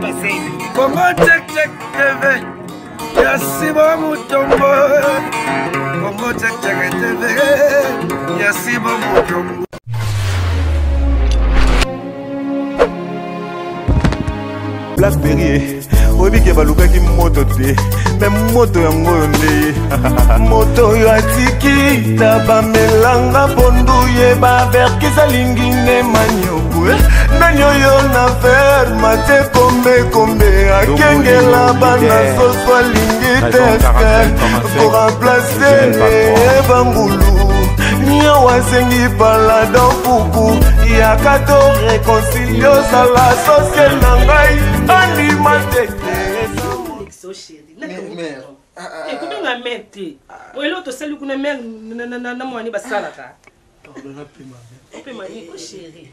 Congo Check Check TV ya Sibo Mutombo. Congo Check Check TV ya Sibo Mutombo. Blackberry oyebi ke balukaki moto te me moto yango oyo nde ye moto oyo atiki taba melanga pondu ye baverkis alingi nde manioku eh. nani oyo na ferma te kombekombe akengela bana soso alingi teste koremplace bangulu nio asengi paladon puku yaka to réconcilie ozala sosie na ngai andima te ekobenga mare te po eloko tosali kuna mare na mwani basalaka opema nini o chéri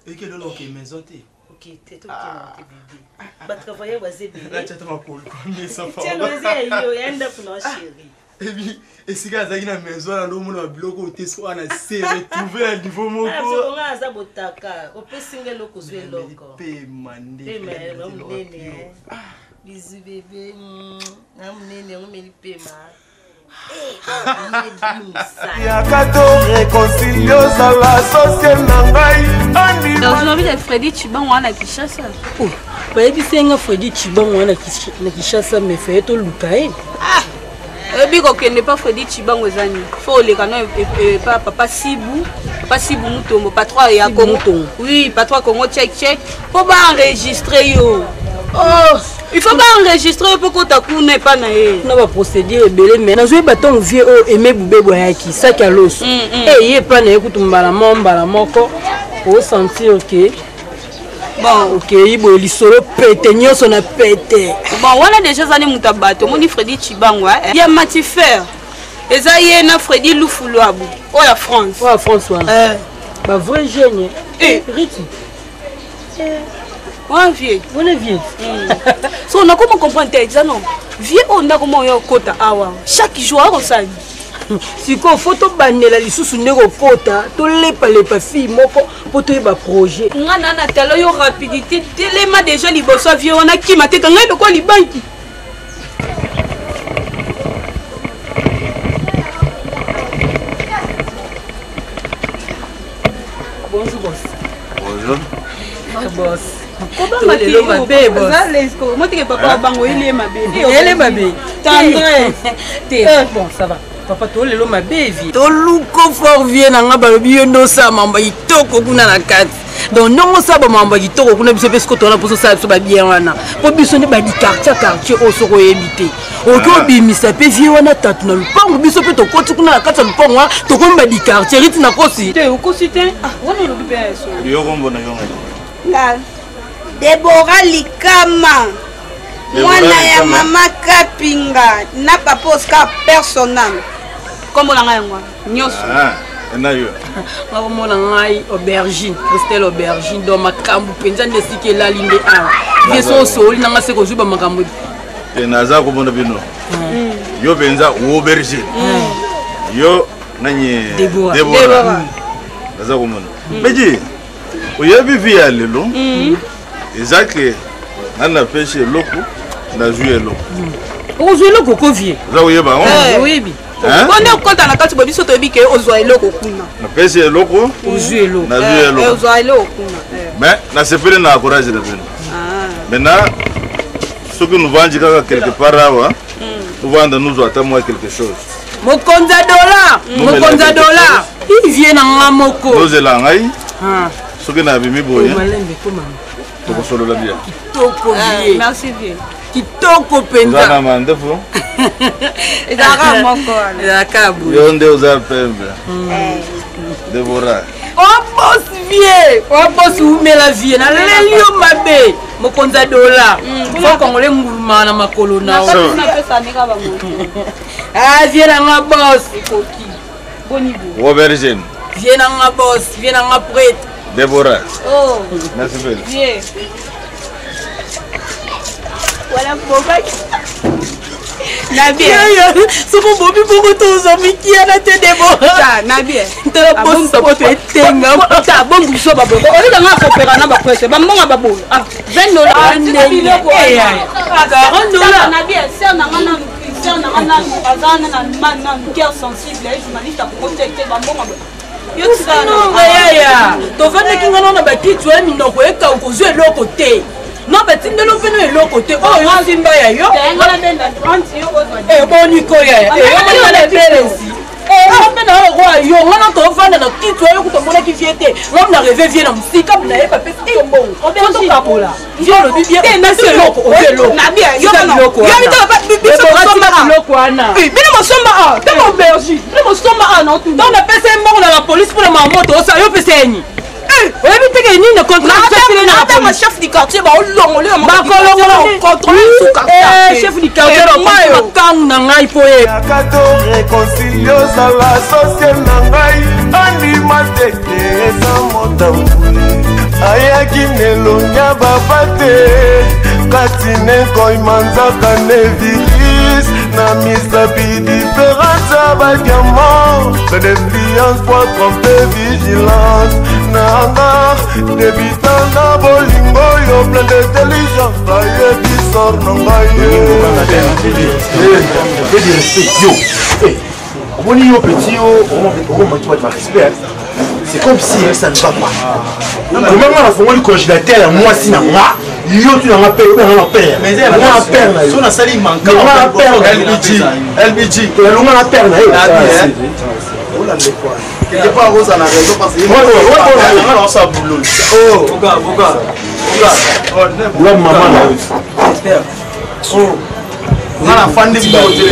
ekelolo oke maison te oke te tokende te bebe batravailleur baza ebeletiano eza yo ya ndako na chéri ebi esika azalaki na maison na lomona babiloko oyo te so wana se retrouve na niveau moko nga aza botaka opesi nga eloko ozwi eloko pema nde monene bizu bebe na monene yango meli pema yaka to réconcilie ozala sosie na ngai andima fredi chibango wana kinshasa oh, bayebisi nga fredi chibango wana na kinshasa mais faye toluka ye ah! oyebi kokende pa fredi chibango eza nini fo oleka no epa papa sibu papa sibu mutombo patron ya congo oui patron ya congo check check mpo baenregistre yo oh il faut baenregistre yo mpo kota kuna epa na ye na baprocédure ebele mai nazoyeba ntango vie oyo aime bubebo ayaki saki ya loso mm, mm. eye eh, epa na ye kutu mbala moko mbala moko osentir ke bon okei boye lisolo pete nyonso na pete bon wana deja eza nde moto ya bato omoni fredi chibango eh? ya matifer eza ye na fredi lufuluabu oyo ya france oyo ya france wana eh. ba vrai jeune eh. riti wana vie wana vie hmm. so nakoma comprendre te eza non vie oyo ndako moko ya okota awa chaque jour akosali sikoyo fo tobandela lisusu nde kokota tolepalepa fille moko mpo toyeba projet nga na na talo yo rapidité telema deja liboso ya vie wana kima te kanga lokola libanki Bonjour boss. Bonjour. Boss. kobanga te mabe boss motike papa wa bango ele mabe ele mabe tendresse te eh. bon ça va papa to lelo mabe vie toluko fort vie na nga balobi yo nde osala mambo ya kitoko kuna na kati donc ndongo osala bamambo ya kitoko kuna biso mpe siko tona mposo osala biso babien wana mpo biso nde badi quartier quartier oyo soko oyebi te okoki ah. obimisa mpe vie wana tatu na lupango biso mpe tokoti kuna na kati ya lupango wana tokomi badi quartier riti na kosi te okosi te ah, wana olobi mpe ya solo yo kombo na yo ngai debora likama mwana ya mama kapinga na papa oscar personal nkombo na ngai yango wana nyonso ah, na yo nakomona ngai aubergine christelle aubergine donc makambo mpenza nde esika elali nde awa vie so osoli na ngai se kozwi bamakambo te naza komona bino hmm. yo mpenza aubergine hmm. yo nani debora naza komona meji oyebi vie ya lelo eza ke nga napesi eloko nazwi eloko hmm. okozwa eloko kovie oza koyeba yango eh, oyebi bonde okota na kati boye biso toyebi ke ozwa eloko kuna napesi eloko ozwi eloko nazwi eh, eloko ozwa eloko kuna eh. mais nasepeli na courage na bino ah. maintenant soki novanji kaka quelque part awa hmm. tovanda nozwa ata mwa quelque chose mokonzi ya dola mokonzi ya dola ivie na nga moko nozela ngai ah. soki nabimi boye tokosolola bien kitoko eh, vie merci vie kitoko mpenza na mandefu ezalaka moko wana ezalaka boye yo nde oza pembe hmm. eh. Deborah obos oh, vie obos oh, umela vie naleli yo mabe mokonzi ya dola hmm, fo kongole nguluma na makolo na ah, vie na nga bos Robert Jeune vie na nga bos vie na nga prêtre Deborah. Oh. Merci belle. Bien. Voilà, bobaki. Soki obomi bongo tozwa mikiana te Debora. Tala bosi sapato etengama. Bongo biso baboye oyebanga kopera na baprese bambonga baboye 20 dollars. 40 dollars. Na bien sœur na nga nanu, sœur na nga nanu aza na nanu cœur sensible, journaliste akokoteke bambonga. Nonga yaya, tovandaki nga nao na bakiti oya minoko ekauka, ozwa eloko te, no batindeli mpe no eloko te oyo yo nsimba ya yo eboniko yaya eyomona ebelesi nga mpe na lokola yo nga na tovanda na kiti oyo kuta omonaki vie te, nga na reve vie na mosika nayeba pesi yo mbongo tokabola vie, olobi bien, opesi eloko, ozwa eloko biloko wana. Bino mosomba awa ntango auberge, bino mosomba awa na otuna. Ntango napesa ye mbongo na la police mpona mamoto osala yo opesa ye nini? Oyebi teke nini na contrat? Chef du quartier baolongoli. Bakolongola chef du quartier makangu na ngai mpo ye Yaka to réconcilie, ozala sosie na ngai, andima teke eza motambu ayaki nelongia baba te kati nekoyima nzaka ne virus na misapi différence ya badiamant plein d'influence po trompe vigilance na nga débutant na bolingo oyo, plein d'intelligence ayebi sor na ngai. Peu de respect yo. Omoni yo petit, yo okomaki bato barespect, c'est comme si ça ne va pas. Comment nga nafongoli congélateur ya mwasi na nga, yo tu nanga père, oyo nanga père, nga na père na yo, nga na père na LBG, LBG. Elonga na père na ye. Quelque part oza na raison parce que nga boulot. La mama na yo, nga nafandi bino te.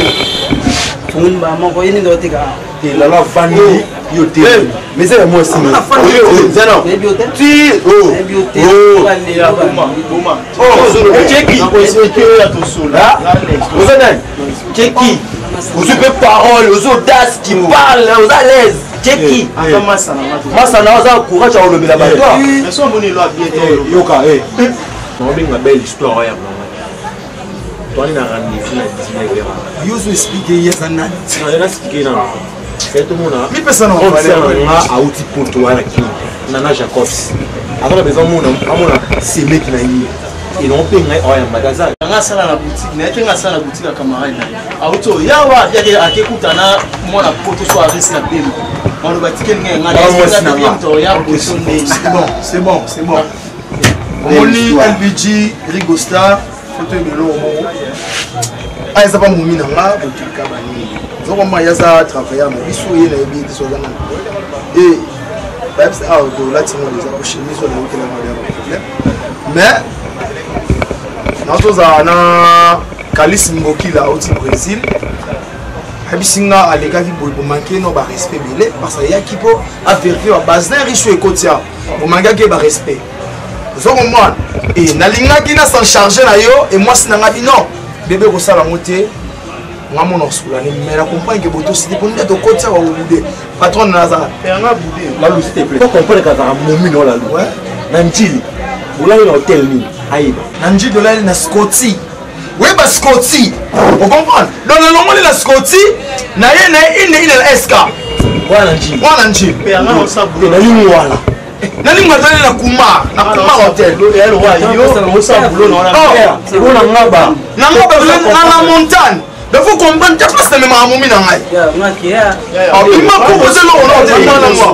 Funguni moko ye nini oteka? Te, lala vandi yo te, mais eza ya mwasi ti. Cheki, oza nani? Cheki, ozwi mpe parole, oza audace qui parle, oza à l'aise. Cheki masa na aza courage ya kolobela bato. Yoka, naobenga belle histoire oyo ya mama toani na rendez-vous na 19 heures. Yo ozo explique ye aza nani? Naexplique nano, sai tomona mipesa na nga auti poto wana kini Nana Jacobs aza na besoin amona semeki na ye elongo mpe ngai aoyambaka aza. Nga asala na boutique na ye te, nga asala na boutique ya camarade na ye auti oyo yawa abiaki akekuta na mwana poto so arisi na bemba maloba tikeli ngai nga ya boso ndeni. C'est bon, c'est bon, c'est bon. Omoni LBG Rigostar, foto ebeloko moko a eza pa momi na nga botika banini ozokoma ye aza travailleur na biso, ye nayebi ete so aza nani e bayebisa awa tolati ngo eza po chemise oyo nayokelanga ya baproblème, mais nazozala na Kalisi Mbokila auti Brésil, ayebisi nga alekaki boye, bomanke no barespect ebele parce ayaki mpo averifie babasin riche oyo ekoti awa, bomankaki ye barespect. Ozokomwana e nalingaki na s'en charge na yo e mwasi na nga bi non bebe kosala yango te, nga mona osulani, mais na comprendre ke botosi te mpo nde tokoti awa obude patron na azala. Lalu, s'il te plaît, faut comprendre kazaka momi na Lalu na Njili olali na hotel nini ayeba. Na Njili olali na Scoti, oyeba Scoti, ocomprendre? Donc nalongoli na Scoti na ye na ye ine ine na SK. Wana Njili. Wana Njili. Nalingi wana. Nalingi azali na Kuma, na Kuma hotel. Na Ngaba. Na Ngaba, na la montagne. Donc faut comprendre te place namemaka momi na ngai bima po oza eloko na otemana mwa.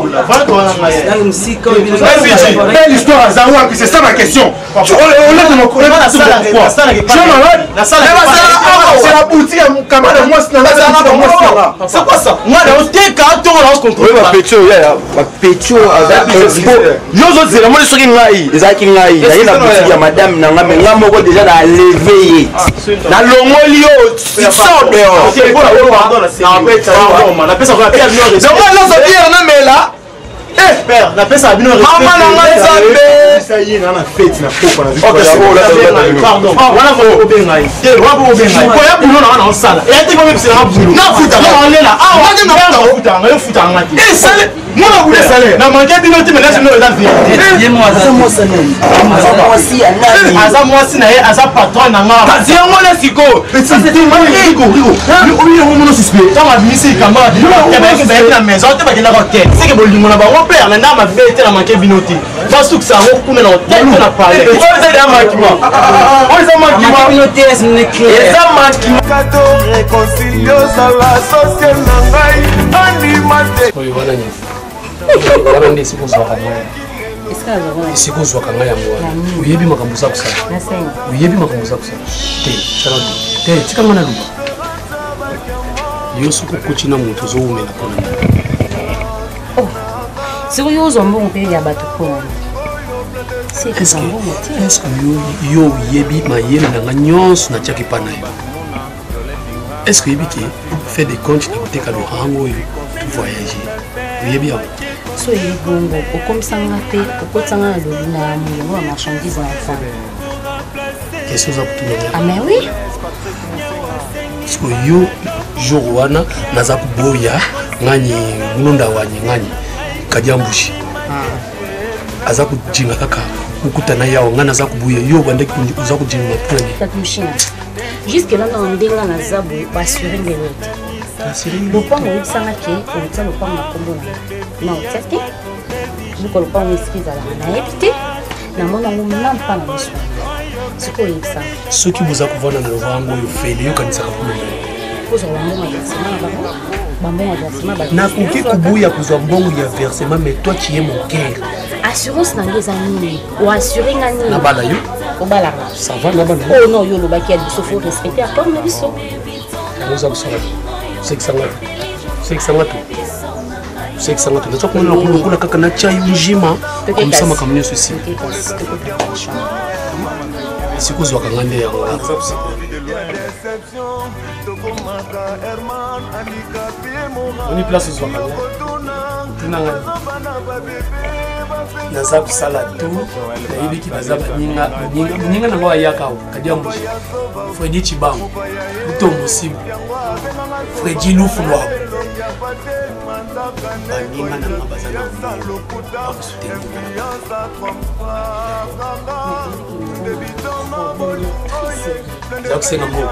Belle histoire, aza wapi? C'est ça ma question. Tu es malade. C'est la boutique ya camarade mwasi na ngai. C'est quoi ça? Nga na oteka ntongo na ocontrôle. Bapetio yaya, bapetio aza yo ozozela moni soki ngai ezalaki ngai naye na boutique ya madame na ngai, mais ngai moko déjà na leve ye, nalongoli yo, sors dehors. Donc nazo biere namela. Napesa bino. Mama na ngai Nzambe. Ye na fete na pokwa. Wana obenga ye, wana obenga ye koya bulo na wana osala eya te, komebisela bulo. Nafuta. Olela awa, futanga yo, futanga te. Esale. Mwana bule salaire. Na manqué bino te mais là je eza vérité. Aza mwasi ya nani? Aza mwasi ya nani? Aza mwasi na ye, aza patron na nga. Kasi yango na sikoyo. Rigo, Rigo. Oyo yango mono suspect. Ntango abimisi likambo bayaki na maison te, bakendaka hotel. Seke bolingo na bango mpe na ndako mabe te, na manke bino te. Basukisa yango kuna na hotel te na palais. Oyo eza ya makima. Oyo eza makima. Eza makima. Kato réconcilie ozala sosie na ngai andima te. Oyo wana nini? Wana nde esika ozwaka ngai. Esika ozwaka ngai yango wana. Oyebi makambo oza kosala. Oyebi makambo oza kosala. Te, sala te. Te, tika ngai naloba. Yo soki okoti na moto ozowumela mpo na nini? Oh, sikoyo yo ozwa mbongo mpe ya bato mpo na nini? Est-ce que yo oyebi mayele na ngai nyonso natiaki mpa na yo? Est-ce que oyebi ke fait de compte na koteka lohango oyo voyage, oyebi yango? So oyebi bongo, okomisa nga te, okotisa nga na loli na molongo ya marchandise na vente. Question oza kotuna? Ah mais oui. Parce que yo jour wana naza koboya ngani mulonda wanyi ngani kadiambushi aza kojinga kaka kokutana yawo, ngai naza koboya yo obandaki oza kojinga mpona nini? Tatu Mushina, jusque là na ndenge naza boye, baasure ndenge te lopango oyebisanga ke otia lopango na nkombo na nga, na otia te buka lopango esika ezalaka nayebi te, namona yango nampa na miso. Sikoyo oyebisanga soki boza kovanda na lopango oyo fele, yokanisaka mpona nini? Kozwa bambongo ya versement na bango, bambongo ya versement. Nakoki koboya kozwa mbongo ya versement, mais toi tu es mon cœur. Assurance na ngai eza nini? Oassure nga nini? Nabala yo. Obalaka. Ça va, nabala. Oyo non, yo olobaki ya liboso, faut respecter accord na biso. Yango oza kosala te, osekisanga te, osekisanga te, osekisanga te. Naza komona lokola kaka natya yo njima komisa makambo nyonso esili. Esika ozwaka nga nde yango. Oni place ozwaka nga, tuna nga naza kosala tu, nayebiki baza baninga moninga nango ayaka awa, Kadia Mbushi, Fredi Chibango, Mutombo Sibu, Fredi Lufu Lwabo, baninga nanga baza na bakosoutenir nga. Eza kosenga mbongo.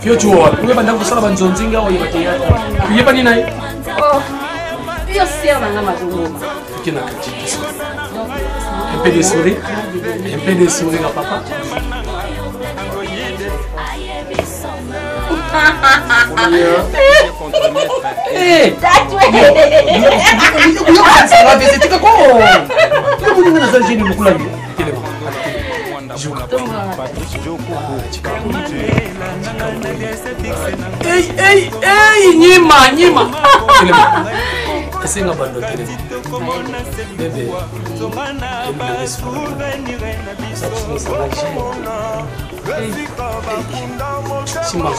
Fio chuo wapi? Uyeba ndako kosala banzonzinga oyeba teyatre. Uyeba nini na ye? Yo sœur na nga mazongoma. Toke na kati. Un peu de sourire. Un peu de sourire à papa. Tika ko! Tika moninga naza gene lokola yo. Telema. Ei, ei, ei, nyima, nyima. Telema. Esenga bando telema. Bebe. Simba.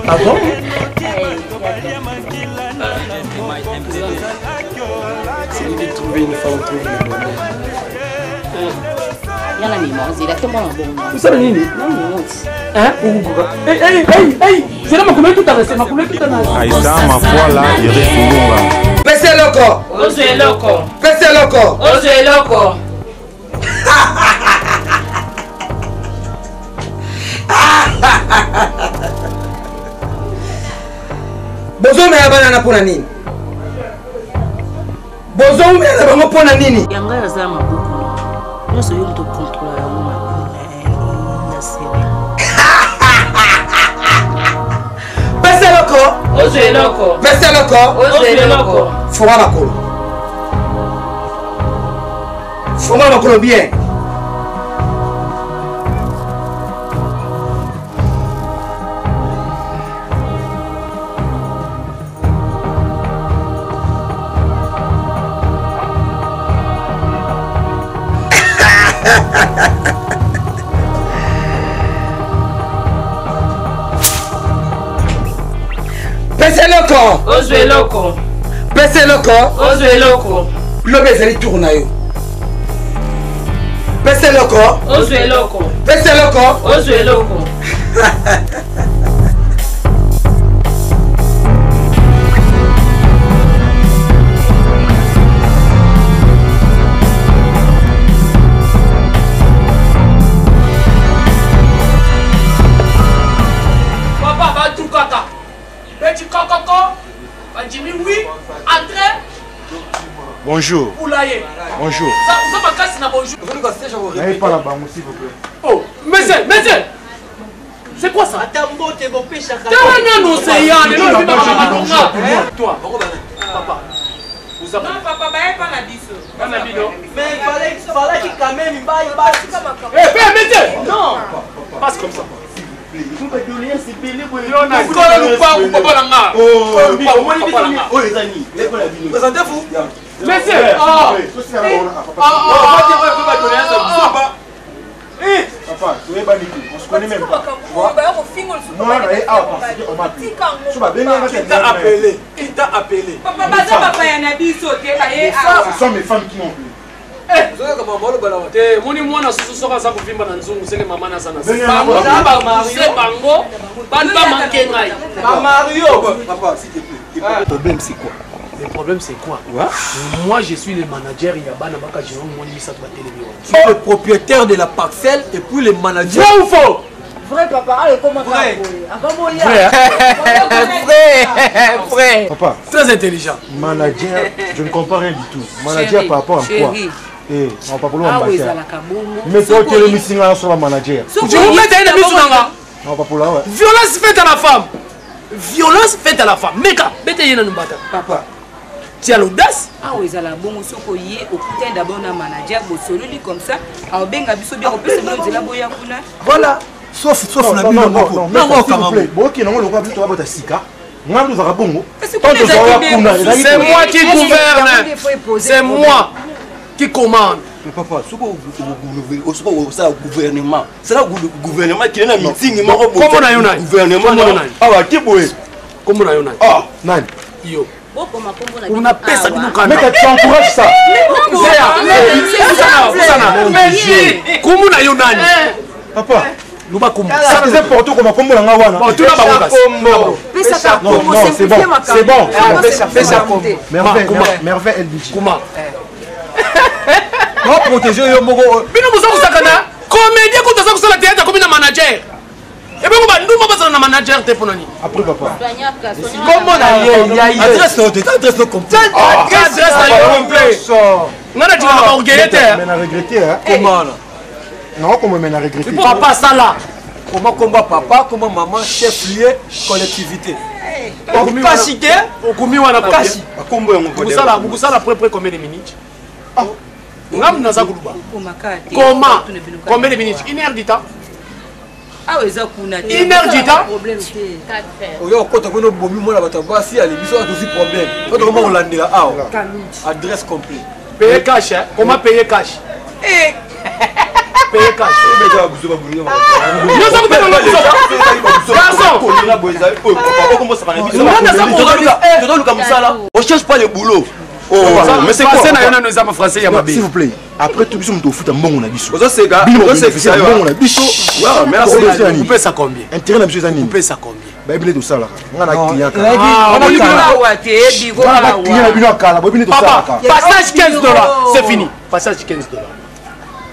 Ah bon? C'est de trouver une femme trouve le bonheur. Yana mema ozela te mwana bongo. Osala nini? Hein? Okokoka. Ei, ei, ei, ei! Zela makolo etutana se, makolo etutana. Aïssa Mafuala Iris Mulunga. Pesa eloko. Ozwa eloko. Pesa eloko. Ozwa eloko. Bozomela bana na mpona nini? Bozomela na bango mpona nini? Ya ngai aza maboko nyonso, yo moto okontrola yango na sebe. Pesa eloko. Ozwa eloko. Pesa eloko. Ozwa eloko. Fonga makolo, fonga makolo bien. Pesa eloko. Ozwa eloko. Pesa eloko. Ozwa eloko. Lobi ezali tour na yo. Pesa eloko. Ozwa eloko. Pesa eloko. Ozwa eloko. Papa batukaka beti kokoko bandimi wi entre. Bonjour. Poulailler. Bonjour. Ça makasi na bonjour. Naye pas la bango s'il vous plaît. Oh, monsieur, monsieur. C'est quoi ça? Ata mbote bopesaka. Tala nanu oseya, lelo oyebi makambo nga. Toi, papa. Non, papa, baye pas na biso. Pas na bino. Mais fallait fallait quand même baye ba. Eh, père, monsieur. Non. Passe comme ça. Kolo lupangu papa na nga. Papa na nga. Oyo eza nini? Présentez-vous. Monsieur, ah. Papa, toyebani te, on se connaît même pas. Tu vois? Moi, naye awa parce que on m'a appelé. So babengi nga Qui t'a appelé? Qui t'a appelé? Papa, baza bapaya na biso te baye awa. Ce sont mes femmes qui m'ont appelé. Te moni mwana susu soki aza kovimba na nzungu seke mama naza na se bango bana bamanke ngai. Mario. Papa, s'il te plaît. Le problème c'est quoi? Le problème c'est quoi? Ouais. Moi je suis le manager ya bana baka Jérôme moni misato batelemi wana. Tu es le propriétaire de la parcelle et puis le manager. Vrai ou faux? Vrai papa, allez comment Vrai. Vrai. Vrai, vrai. Papa. Très intelligent. Manager, je ne comprends rien du tout. Manager Chérie, par rapport à quoi? chérie. Eh, on va pas Awa ezalaka bongo. Mais toi, tu es le missinga sur la manager. Je vous mets une misu nanga. Non, pas pour là, ouais. Violence faite à la femme. Violence faite à la femme. Meka, bete yena numbata. Papa. Tu as l'audace? Awa ezala bongo soki oye okutani d'abord na manager bosololi comme ça aobenga biso bien kopesa bino nzela boya kuna. Voilà. Sauf sauf na bino moko. Non, s'il vous plaît. Bon, ok, non, le roi, plutôt, va sika. Moi, nous avons bongo. C'est moi qui gouverne. C'est moi qui commande. Mais papa, soki osala gouvernement, sala gouvernement kende na meeting moko boye. Kombo na yo nani? Gouvernement awa te boye. Kombo na yo nani? Ah, nani? Yo. Bokoma kombo na bino Unapesa awa. bino kanda. Mec, tu encourages ça. Kombo na yo nani? Papa. Luba kombo. Ça faisait porter comme kombo na nga wana. Bon, tuna bango kasi. Pesaka Non, kombo, non, c'est bon. simplifie makambo. C'est bon. Pesa Pesa kombo. Merveille, Kuma. merveille LBG. Kuma. On protéger yo moko. Bino boza kosakana comédien kutu aza kosala théâtre akomi na manager. Ebongo bandumba bazala na manager te mpo na nini? Après papa. Soignaka, soignaka. Kombo na ye ya ye. Adresse no te, adresse no complet. Adresse na yo complet. Nga na tika na orgueil te. Mais na regretté hein. Comment là? Non, comment mais na regretté. Papa sala. Comment combat papa, comment maman, chef lieu, collectivité. Kasi te, Okomi wana kasi. Kombo yango Bukosala bukosala près près combien de minutes? Ngam naza kuluba. Okomaka te. Comment? Combien de minutes? Une heure du temps. Awa eza kuna te. Une heure du temps. Problème te. Oyo okota kuna obomi mwana bato ya basi ale biso atozi problème. To tokoma kolandela awa. Adresse complète. Payer cash, hein? Comment payer cash? Eh, Payer cash. Yo za kutanga Garçon. Tozoluka mosala, on cherche pas le boulot. Oh, mais c'est quoi? Français na yo nano eza français ya mabe. S'il vous plaît. Après tout biso moto ofuta mbongo na biso. Ozoseka, Bino ozosekisa yo. mbongo na biso. Ouais, merci. Kupesa combien? Intérêt na biso eza nini? Kupesa combien? Bayebi nde tosalaka. Nga na client kala. Ah, biko omoni awa te, biko Nga na client na awa. bino ya kala, boyebi nde Papa, tosalaka. passage 15 dollars, c'est fini. Passage 15 dollars.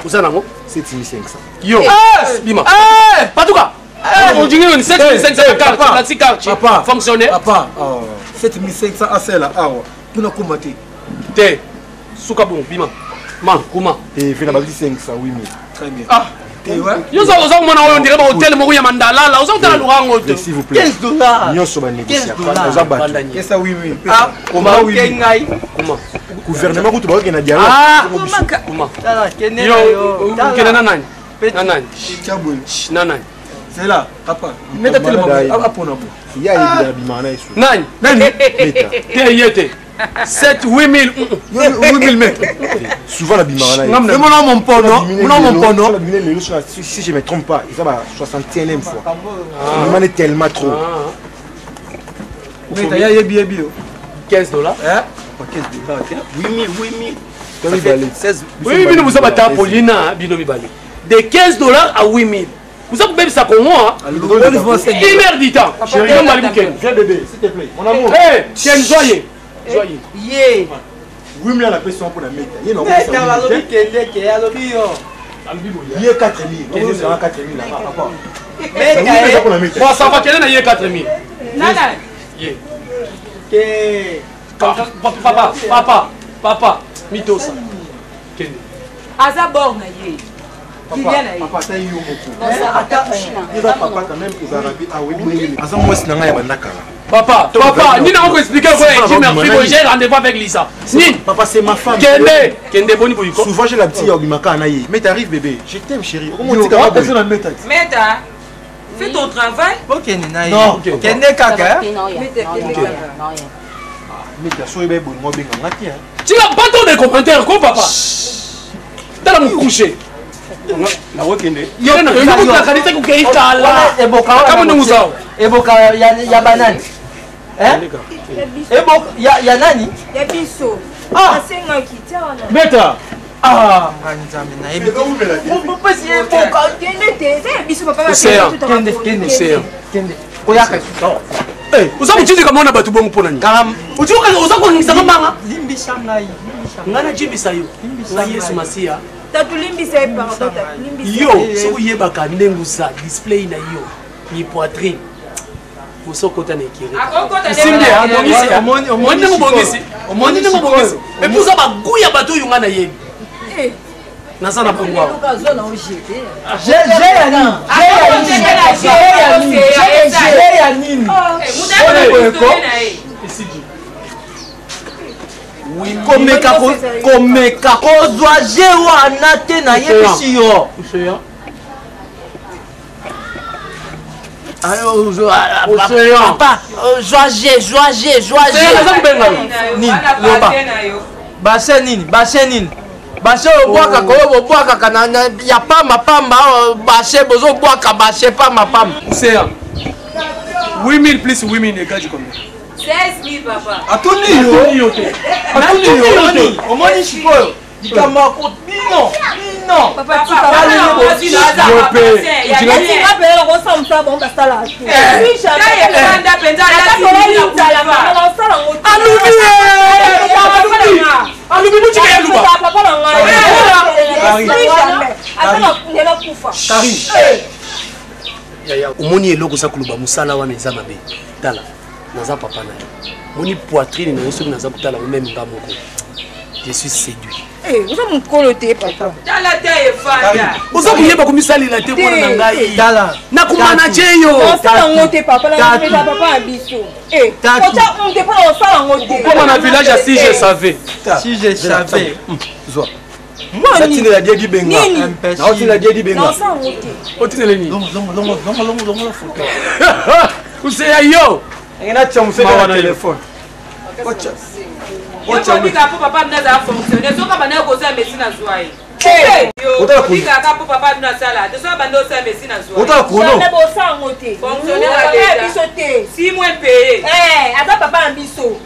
Oza nango? 7500. Yo. Bima. Patuka. Odingi nini 7500 carte, lati carte. Papa. Fonctionnaire. Papa, 7500 asela awa. Kuna koma te. Te. Suka bon, bima. Ma, kuma. Eh, fait na bakisi 500 8000. Très bien. Ah. Te ouais. Yo oza oza komona oyo ndire ba hôtel moko ya mandalala, oza kotala lurango te. S'il vous plaît. 15 dollars. Nyonso ba négociaka. Oza bato. Bandanye. Pesa 8000. Ah, Koma manke 8000. ngai. Kuma. Gouvernement kutu bakokende na dialogue. Ah, Komaka. kuma. Tala, kende na Yo, yo. Tala. okende na nani? Na nani? Tiaboye. Na nani? C'est là, papa. Meta telema apona bo. Ya yebi na bimaka na yesu. Nani? Nani? Meta. Te ye te. 7 8000. 8000 mètres. Souvent na bimaka na ye. Ngam na Mais mon mon pono, mon mon pono. Lelo, si je me trompe pas, eza ba 61e fois. Bimana tellement trop. Meta ya yebi yebi yo. 15 dollars. Hein? Papa 15 dollars. 8000, 8000. Oui, bino boza batapolina bino mibale. De 15 dollars à 8000. Vous avez bébé ça pour moi. Une heure du temps. Chérie, viens bébé, s'il te plaît. Mon amour. Hé, tiens, joyeux. Joyeux. Yeah. 8000 à la pression pour la mettre. Ye na Meta alobi kende ke alobi yo. Ye 4000. Kende sera 4000 là papa. Meta. Bon, ça va kende na ye 4000. Nana. Ye. Ke. Papa, papa, papa, papa, mitosa. Kende. Aza bord na ye. Papa, ata yo moko. Eza papa quand même ozalaka mpe awa ebongi. Aza mwasi na ngai ya banda kala. Papa, papa, nini ako expliquer ko Jim Merci, j'ai rendez-vous avec Lisa. Nini? Papa, c'est ma femme. Kende, kende boni boyiko. Souvent j'ai l'habitude ya obimaka na ye. Mais t'arrives bébé, je t'aime chérie. Okomo tika ba boye. Meta, fais ton travail. Bokende na ye. Non, kende kaka. Meta soki be bolingo obenga nga te. Tika pas trop de commentaires ko papa. Tala moucouché. Nakokende. Nakanisi kokei kala. Kama ndenge ozawa. Eboka ya banani. Eboka ya nani? Ya biso. Asengaki tia wana. Beta. Ah, nzambe nayebi. Pesi eboka. Kende te, eza ya biso papa. Kende, kende, kende. Koyaka. Oza kotindika mwana bato bongo mpo na nini? Oza koningisaka mbanga? Limbisa ngai. Ngai najimbisa yo. Ngai Yesu Masiya. Tatulimbisa ye pardon, tatulimbisa. Yo, soki oyebaka ndenge oza display na yo, ni poitrine. Osokota na ekiri. Osimbi abongisi. Omoni ndenge obongisi. Omoni ndenge obongisi. Et puis oza bagu ya bato oyo ngai nayebi. Naza na bango awa. Ya nini? Komeka komeka kozwa je wana te nayebisi yo. Papa, zwa je, zwa je, zwa je. Nini? Loba. Bassin nini? Bassin nini? Bassin obwakaka oyo bobwakaka ya pamba pamba, bassin bozobwaka bassin pamba pamba. Océan. 8000 plus 8000 égale combien? 16 000 papa. Atuni yo te. Atuni yo te. Omoni sikoyo likambo ya ko bino bino. Alobi botika ya luba. Yaya, omoni eloko oza koloba mosala wana eza mabe. Tala, naza papa na yo. Moni poitrine na yo soki naza kotala ngo meme nga moko. Je suis séduit. Oza mokolo te papa. Tala te efanda. Oza koyeba komisalela te mwana na ngai. Tala. Nakomanaje yo. Osala yango te papa, na papa na biso. Kotya te mpona kosala yango te. Kokoma na village ya si je savais. Si je savais. Zwa. Natinela die dibenga. Naotinela die dibenga. Otinela nini? Longo longo longo longo foto. Useya yo. Ngena tia museka na telefone. Ocha. Ocha. Po papa bino azala fonctionnaire soki abandaki kozwa mesi na zwa ye. Otikaka po papa bino asala te soki abandi osala mesi na zwa. Otala chrono. Bosala yango te. Fonctionnaire ya biso te. Si moins payé. Aza papa na biso.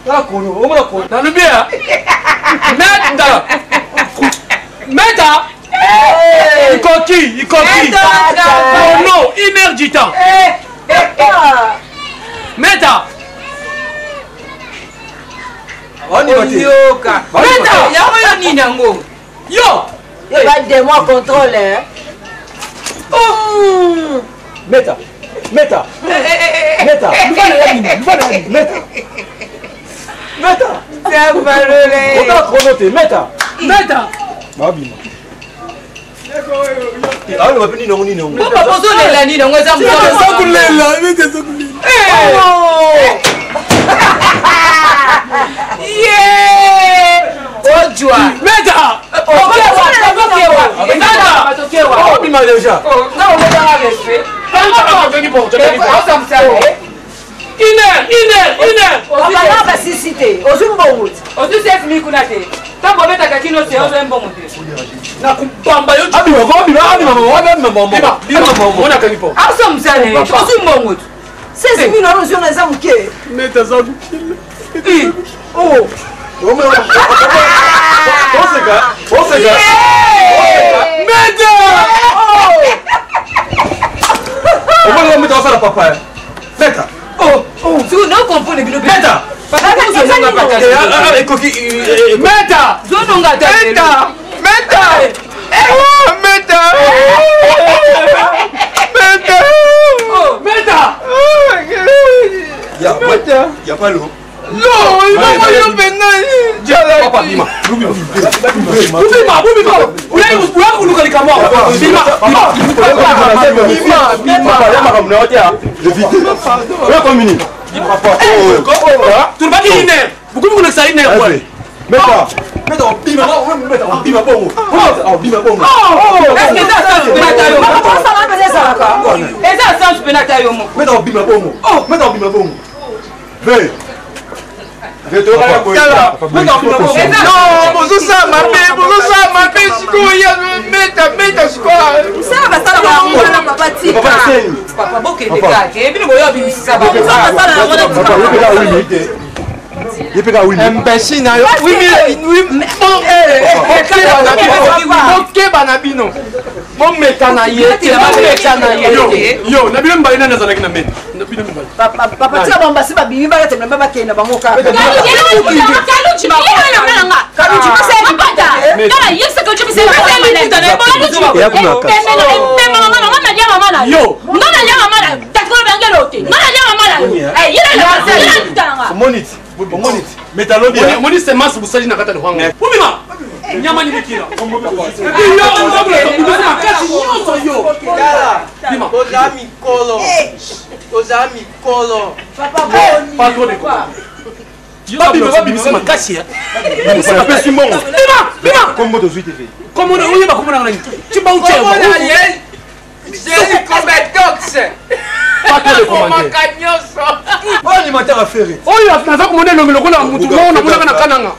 Tala chrono, omona chrono. Nalobi ya. Meta. Meta. Ikoki, ikoki. Chrono, une heure du temps. Meta. Oyoka. Meta. Yango yo nini yango? Yo. Ba démon contrôle. Hein? Oh. Meta. Meta. Meta. Meta. Meta. Otala chrono te, Meta. Meta. Babima. Awa bape nini yango nini yango. Papa ozolela nini yango eza Eza kolela, mete eza kolela. Ojwa. Meta. Okewa. Obima déjà. Na obotanga respect. Une heure, une heure, une heure. Papa na basisi te, ozwi mbongo te. Ozwi 16 000 kuna te. Ntango obetaka kino te ozwi mbongo te. Nakubamba yo. Abima, abima, abima, abima, abima, abima. Mona kangi po. Aso msale. Ozwi mbongo te. 16 000 wana ozwi wana eza moke. Meta za kukila. Oh. Oseka, oseka. Meta! Omoni meta osala papa. Meta. Oh, oh. Siko na comprendre bino. Meta. Ekoki. Meta. Zononga ta. Meta. Meta. Meta. Meta. Oh, Meta. Meta. Y a pas l'eau. Non, il va mourir maintenant. Papa, bima. Bima, bima. Uya kuluka likambo. Bima, bima. Bima, bima. Ya makambo na yo te. Évite. Oya komini. Papa. Tulibaki ine. Bukumi kuna sa ine kwa. Meta. Meta bima, meta bima bongo. Bima bongo. Est-ce que ça sens pe na tayo? Eza sens pe na tayo moko. Meta bima bongo. Meta bima bongo. Ve. Non, bozosala mabe, bozosala mabe sikoyo, meta meta sikoyo. Mosala basala yango wana papa tika. Papa bokende kaka, ebino boyo bimisisa bango. Basala yango wana tika. Imbécile na yo. Oui, oui, bokeba na bino. Bomeka na ye te, bomeka na ye. Yo, na bino mibale nani azalaki na meta? Na bino mibale. Papa tika bango basi babimi balatela bakende bango kaka. Omoni semence bosali na kati ya lohango. Bobima! Nyama ni bikila. Yo ozakolaka makasi nyonso yo. Bima. Toza mikolo. Toza mikolo. Pas trop de Babima, babimisa makasi. Apesi mbongo. Bima, bima. Kombo tozwi te. Kombo na oyeba kombo na nani? Chiba ucheba. Kombo na ye. Jésus comme dox. Pas trop de commentaires. Oyo animateur affaire. Oyo naza komona elongi lokola mutu moko namonaka na kananga.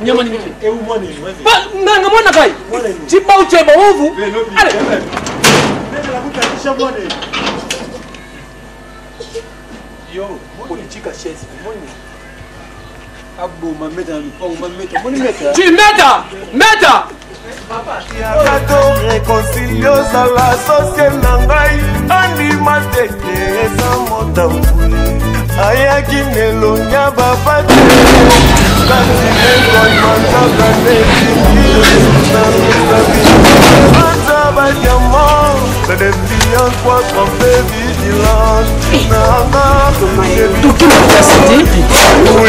Nyama ni miki. Nanga mwana kai. Chiba ucheba ovu. Allez. Yo, politique à chaise. Aboma meta na lupango, ma meta, moni meta. Tu meta, meta. Yaka to réconcilie ozala sosie na ngai andima tete eza motambuli ayaki na elongi ya baba te kasi ekomanzaka netianza badiamant Oui.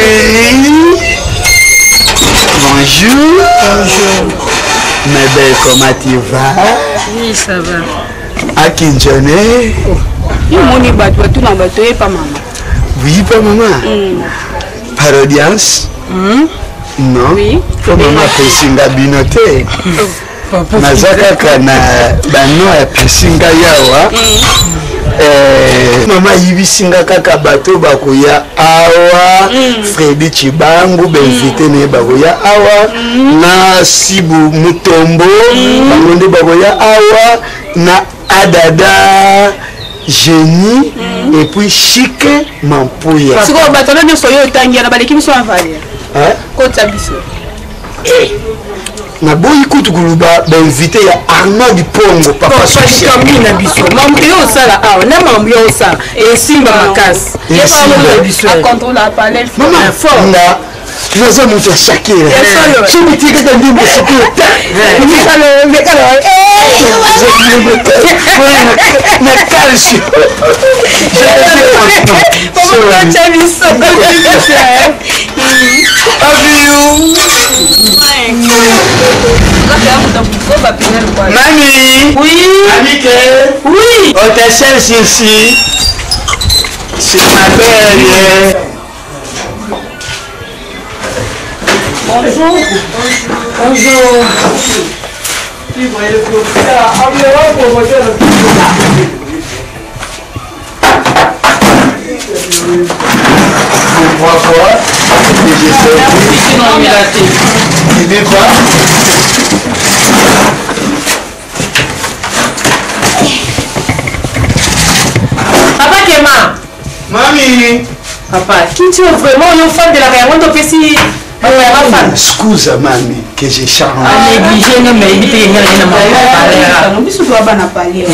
Bonjour. Bonjour. Ma belle, comment tu vas? Oui, ça va. Akinjone. Yo moni bato batuna bato ye pa mama. Oui, pa mama. Par audience? Non. Oui. Po mama apesi nga bino te. Naza kaka na bano apesi ngai awa. Mama ayebisi nga kaka bato bakoya awa. Fredi Chibangu bainvite na ye bakoya awa. Na Sibu Mutombo bango nde bakoya awa. Na Adada Génie et puis Chic Mampuya. Sikoyo bato wana nyonso oyo otangi wana baleki biso avalia. Kotisa biso. Naboyi kutu koloba bainvite ya Arnaud Pongo papa social. Na biso makambo yo osala awa na makambo yo osala esimba makasi. Mama nga naza moto ya Shakira soki ti kaka ndimbo sikoyo na calcio. Mami. Oui. Amike. Oui. On te cherche ici. C'est ma belle. Bonjour. Bonjour. Trois fois. Et j'ai servi. Il n'est pas. Papa Kema. Mami. Papa, kiti oyo vraiment oyo ofandelaka yango nde opesi bapaya bafanda. Scusa mami que je change. Anéglige nga mais yebi te nga na ye na mambo ya valeur. Biso toa bana palier.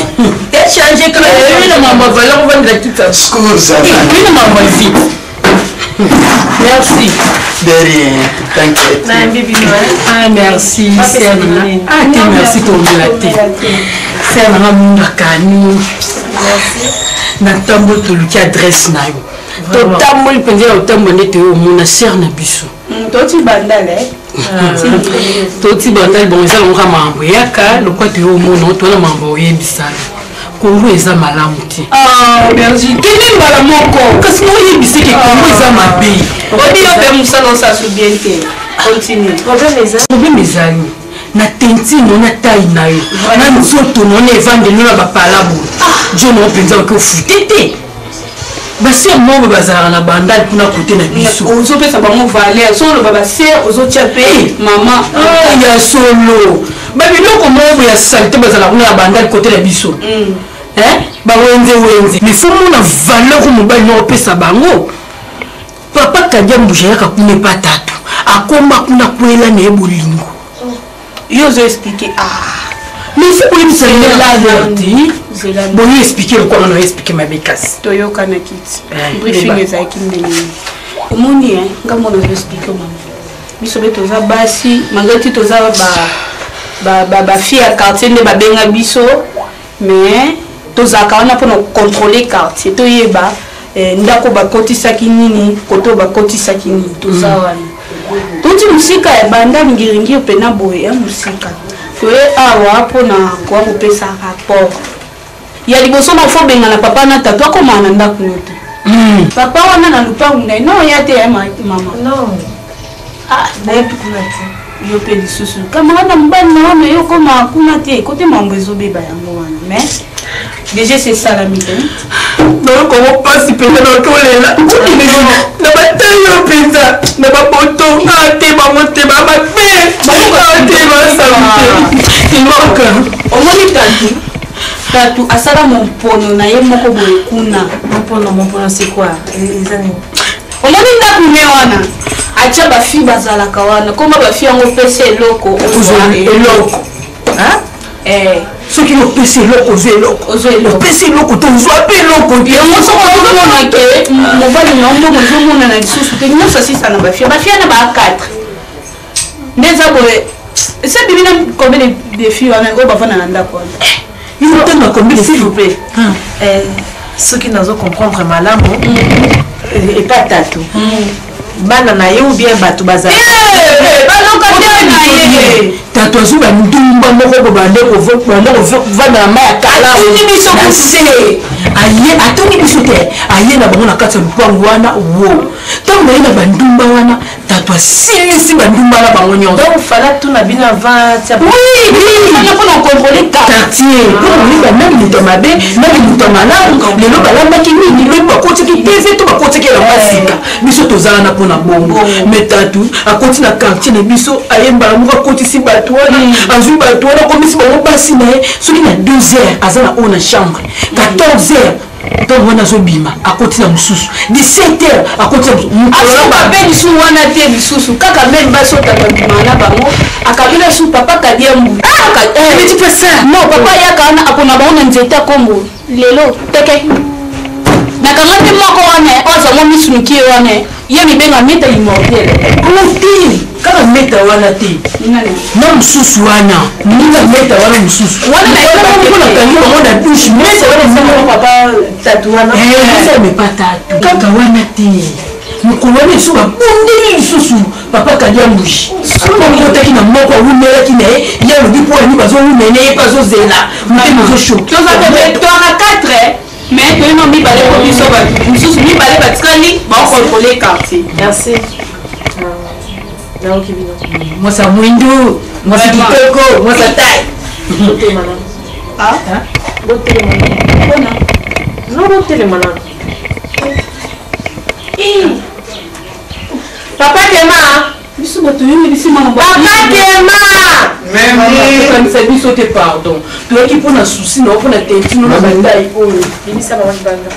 Te change kaka yebi na mambo ya valeur ovandela kiti. Scusa mami. Yebi na mambo ya vite. Merci. De rien, t'inquiète. Ah merci, sœur. Ah te merci tombela te. Sœur nanga mundakani. Merci. Na ntambo toluki adresse na yo. Totamboli mpenza ya kotambola nde toye omona sœur na biso. Toti bandale. Toti bandale bon eza longoka makambo eyaka lokwa toye omona towana makambo oyebisana. Kongo eza malamu te. Ah, merci. Kende mbala moko. Kasi oyebisi ke Kongo eza mabe. Obi yo pe musala osasu bien te. Continue. Problème eza. Problème ezali. Na tentine na taille na yo. Na nzoto na na evandeli na bapalabo. John o mpenza oki ofute te. Basere moko bazalaka na bandal kuna kote na biso. Ozopesa bango valeur. So oloba basere ozotia pe mama. Ya solo. Babiloko moko ya salite bazalaka kuna na bandal kote na biso. Bawenze wenze. Mais faut mona valeur oyo mobali na opesa bango. Papa Kadia Mbuja yaka kuna epa tatu. Akoma kuna kwela na ye bolingo. Yo ozo expliquer ah. Mais faut koyebisa ye la te. Boye expliquer lokola na expliquer mabe kasi. Toyokana kiti. Briefing ezalaki ndenge nini? Omoni hein, nga mona ozo expliquer mama. Biso be toza basi, malgré tout toza ba ba ba fille ya quartier nde babenga biso, mais tozalaka wana mpona contrôler quartier, toyeba ndako bakotisaki nini, koto bakotisaki nini, toza wana. Touti mosika ya banda ngiringiri mpena boye ya mosika. Toye awa mpona koya kopesa rapport. Ya liboso na fo bengana papa na tatu akoma na ndako yo te. Papa wana na lupangu na ye non ya te ya mama. Non. Ah, nayebi kuna te. Yo mpe lisusu camarade na mobali na wana yo okoma kuna te kote mambo ezobeba yango wana mais déjà c'est esalami te. Nayokango mpasi mpenza nakolela na batali yo mpenza na baboto nga te bango te bamabe nga te basalu te eloka. Omoni tatu tatu asala mompono na ye moko boye kuna. Mompono, mompono c'est quoi? Eza nini? Omoni ndako ne wana atia bafi bazalaka wana koma bafi yango opesa eloko ozwa eloko. Soki opesi eloko ozwa eloko, opesi eloko te ozwa mpe eloko te. Yango soki ozomona ke mobali na yo mbongo ezomonana lisusu te, nyonso asisa na bafia bafia na ba 4 nde eza boye. Ese bimi na combien de filles wana oyo bavanda na ndako wana? Yo otanga combien de S'il vous plaît. Soki nazo comprendre malamu, epa tatu bana na ye ou bien bato bazala balocataire na ye. Tatu azwi bandumba moko bo bande kovanda na mai ya kala na se aye atongi biso te aye na bango na kati ya lupango wana wo ntango naye na bandumba wana tatu asilisi bandumba na bango nyonso. Donc fala tuna bino avant tia. Oui, oui. Fala mpona contrôler quartier. Mpona koyeba nani moto ya mabe, nani moto ya malamu. Lelo balambaki nini, lobi bakotaki TV to bakotaki elamba sika. Biso tozala na mpona bongo. Mais tatu akoti na quartier na biso, aye mbala moko akotisi bato wana, azwi bato wana akomisi bango basi na ye. Soki na 2 heures aza na oyo na chambre, 14 heures ntango wana azobima akoti na mosusu, 17 heures akoti na mosusu. Azoba mpe lisusu wana te lisusu kaka meme basi oyo tata bima na bango akabela su papa kadia mbu. Non, papa ayaka wana akona bango na nzete ya kombo lelo teke nakanga te moko wana oyo azwa mwa misu mike wana ye mibenga meta immortel. Te kaka meta wana te na mosusu wana ninga meta wana mosusu Wana na moko nakangi bango na douche meta wana papa tatu wana mepa tatu kaka wana te mokolo wana lisusu babundeli lisusu papa kadia mbuji bakotaki na moko awumelaki na ye ye alobi mpo ani bazowumene ye mpe azozela motema ezoshoke. Toza tona 4 mais toyino mibale po biso bato mosusu mibale batikali baocontrole quartier. Merci. Nayoki bino. Mwasi ya mwindu, mwasi kitoko, mwasi ya tai. Botelema nanu. Botelema nanu. No, botelema nanu. Papa Kema. Biso bato oyo biso mama. Papa Kema. Kokanisa biso te pardon. Toyaki mpona souci na yo mpona tentino na bandai oyo. Bimisa bango libanda.